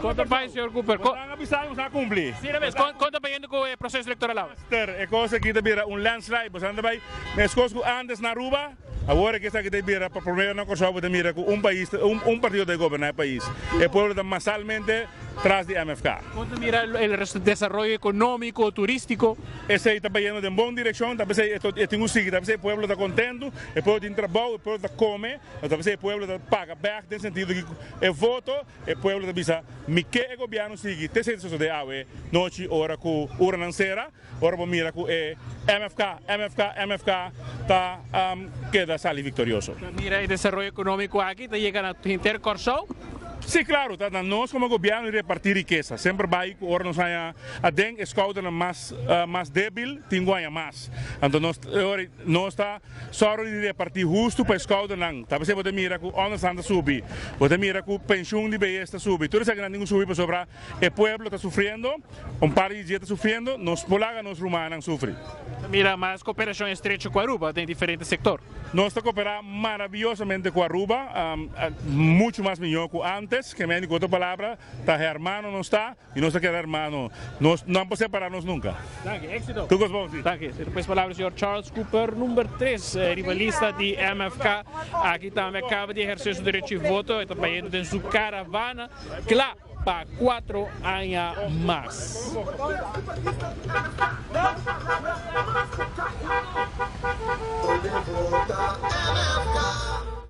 Kon ta bai, señor Cooper? Kon a bisa i a kumpli. Sí, na mes. Kon ta bayendo ku e proseso elektoral awe? Master, e kos aki ta bira un landslide. Boso ta bai meskos ku antes na Aruba, awor e esaki ta bira pa prome na Kòrsou bo ta mira ku un pais, un partido ta goberná e pais. E pueblo ta masalmente tras di MFK. Kon ta mira e desaroyo ekonómiko, turístiko? Esei ta bayendo den bon direkshon, ta p'esei e tin ku sigui, ta p'esei e pueblo ta kontentu, e pueblo tin trabou, e pueblo ta kome, ta p'esei e pueblo ta paga bèk den sentido ku E voto, e pueblo ta bisa, Mi ke e gobièrnu sigui te esei ta sosodé awe nochi ora ku uranan sera, ora bo mira ku e MFK, MFK, MFK ta keda sali viktorioso. Ta mira e desaroyo ekonómiko aki ta yega na henter Kòrsou? Sí, klaru, ta na nos komo gobièrnu di repartí rikesa. Semper bai ku ora nos haña aden e skoudernan mas mas débil tin ku haña mas. Anto nos ora nos ta. Sòru di repartí hustu pa e skoudernan. Ta p'esei bo ta mira ku ònderstan ta subi. Bo ta mira ku penshun di beyes ta subi. Tur esakinan tin ku subi pasobra e pueblo ta sufriendo, un par di dje ta sufriendo, nos por laga nos rumannan sufri. Ta mira mas koperashon estrecho ku Aruba den diferente sektor. Nos ta koperá maraviyosamente ku Aruba, muchu mas mihó ku ántes. Ke mende ku otro palabra, ta hermano nos ta. Y nos ta keda hermano. Nos no por separa nos nunca. Danki, éxito. Tur cos bon, si. Danki. Esei pues palabra di señor Charles Cooper, number tres riba lista di MFK. Aki tambe a caba di eherce su derecho di voto. E ta bayendo den su caravana cla pa cuatro aña mas.